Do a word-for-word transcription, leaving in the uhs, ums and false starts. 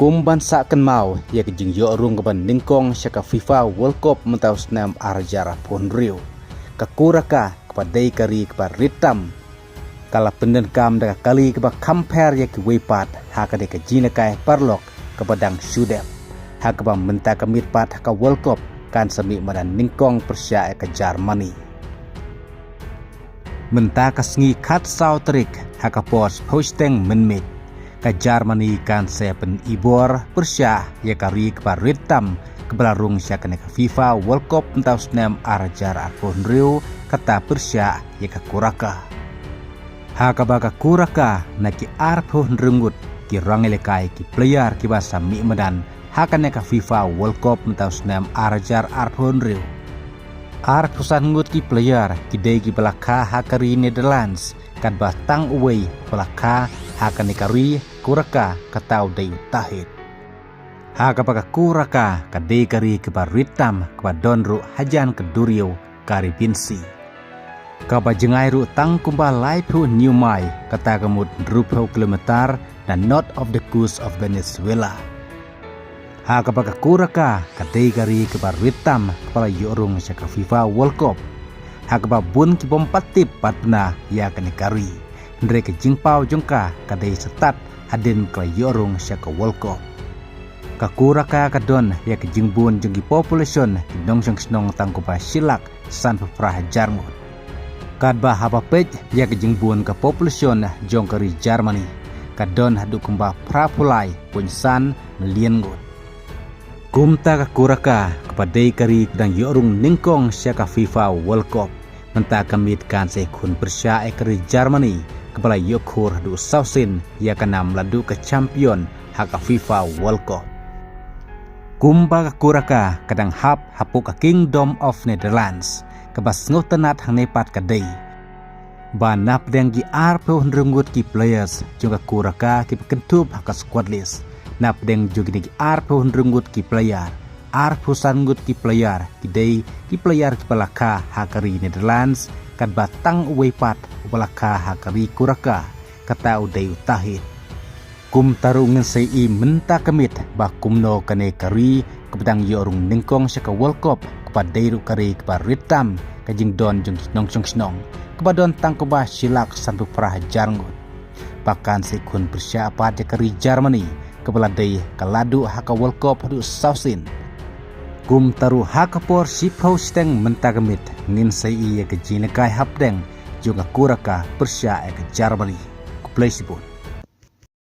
Kum ban sah kynmaw ïa ka jingïoh rung kaba nyngkong sha ka FIFA World Cup mynta u snem ar hajar arphew hynriew, ka Curacao kaba dei ka ri kaba rit tam ka la pyndonkam da ka kali kaba kham pher ïa kiwei pat ha kane ka jingïalehkai paralok kaba dang shu dep, ha kaba mynta ka miet pat ha ka World Cup kan sa mih madan nyngkong pyrshah ïa ka Germany. Mynta ka sngi khatsaw tarik ha ka por shiphew shiteng mynmiet, ka Germany kan sa pynibor pyrshah ïa ka ri kaba rit tam kaba la rung sha kane ka FIFA World Cup mynta u snem ar hajar arphew hynriew, kata pyrshah ïa ka Curacao. Ha kaba ka Curacao na ki arphew hynriew ngut ki rangïalehkai, ki player kiba sa mih madan ha kane ka FIFA World Cup mynta u snem ar hajar arphew hynriew. Arphew san ngut ki player ki dei kiba la kha ha ka ri Netherlands, katba tang uwei ba la kha ha kane ka ri Curacao, kata u dei u Tahit. Ha kaba ka Curacao ka dei ka ri kaba rit tam kaba don ruh hajan ka duriaw ka Ri Biensi, kaba jngai ruh tang kumba laiphew hynñiew mile, kata ka mut hynriewphew kilometer na north of the coast of Venezuela. Ha kaba ka Curacao ka dei ka ri kaba rit tam kaba la ïoh rung sha ka FIFA World Cup, ha kaba bun ki bym pat tip pat pynah ïa kane ka ri. Hynrei ka jingpaw jong ka ka dei sa tad hadien ka la ïoh rung sha ka World Cup. Ka Curacao ka don ïa ka jingbun jong ki population ki nongshong shnong tang kumba shi lak sanphew phra hajar ngut, katba haba peit ïa ka jingbun ka population jong ka ri Germany, ka don haduh kumba phraphew lai point san million ngut. Kumta ka Curacao kaba dei ka ri kaba dang ïoh rung nyngkong sha ka FIFA World Cup, mynta ka miet kan sa ïakhun pyrshah ïa ka ri Germany kaba la ïoh khur haduh saw sien ïa ka nam la duh ka champion ha ka FIFA World Cup. Kumba ka Curacao ka dang hap hapoh ka Kingdom of Netherlands, kaba sngewtynnat hangne pat ka dei ba napdeng ki arphew hynriew ngut ki players jong ka Curacao kiba kynthup ha ka squad list, napdeng jong kine ki arphew hynriew ngut ki player, arphew san ngut ki player ki dei ki player kiba la kha ha ka ri Netherlands, katba tang uwei pat uba la kha ha ka ri Curacao, kata u dei u Tahit. Kumta ruh ngin sa ïohi mynta ka miet ba kumno kane ka ri kaba dang ïoh rung nyngkong sha ka World Cup, kaba dei ruh ka ri kaba rit tam ka jingdon jong ki nongshong shnong, kaba don tang kumba shi lak sanphew phra hajar ngut, ba kan sa ïakhun pyrshah pat ïa ka ri Germany kaba la dei ka la duh ha ka World Cup haduh saw sien. Kumta ruh ha ka por shiphew shiteng mynta ka miet ngin sa ïohi ïa ka jingïalehkai hapdeng jong ka Curacao pyrshah ïa ka Germany. Khublei shibun.